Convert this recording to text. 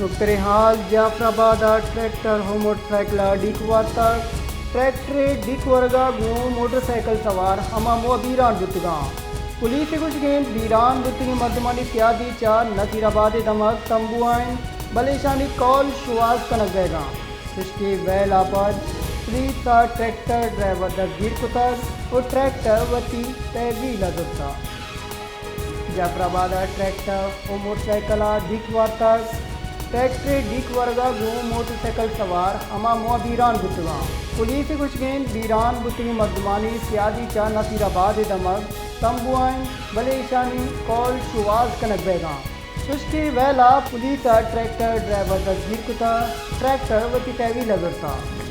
نوکتریں حال، جعفر آباد ءَ ٹریکٹر ءُ موٹر سائیکل ءَ ڈیک وارتگ۔ ٹریکٹر ءِ ڈیک ورگ ءَ گوں موٹر سائیکل سوار ہما موہ بیران بوتگاں۔ پولیس ءِ گوشگ اِنت، بیران بوتگیں مردمانی سیادی چہ نصیر آباد ءِ دمگ تمبو ءَ اِنت، بلے ایشانی کال شوہاز کنگ بئیگاں۔ چشکہ ویل ءَ پد پولیس ءَ ٹریکٹر ڈرائیور دزگیر کتگ ءُ ٹریکٹر وتی تحویل ءَ زرتگ۔ جعفر آباد ءَ ٹریکٹر ءُ موٹر سائیکل ءَ ڈیک وارتگ۔ ٹریکٹر ءِ ڈیک ورگ ءَ گوں موٹر سائیکل سوار ہما موہ بیران بوتگاں۔ پولیس ءِ گوشگ اِنت، بیران بوتگیں مردمانی سیادی چہ نصیر آباد ءِ دمگ تمبو ءَ اِنت، بلے ایشانی کال شوہاز کنگ بئیگاں۔ چشکہ ویل ءَ پولیس ءَ ٹریکٹر ڈرائیور دزگیر کتگ، ٹریکٹر وتی تحویل ءَ زرتگ۔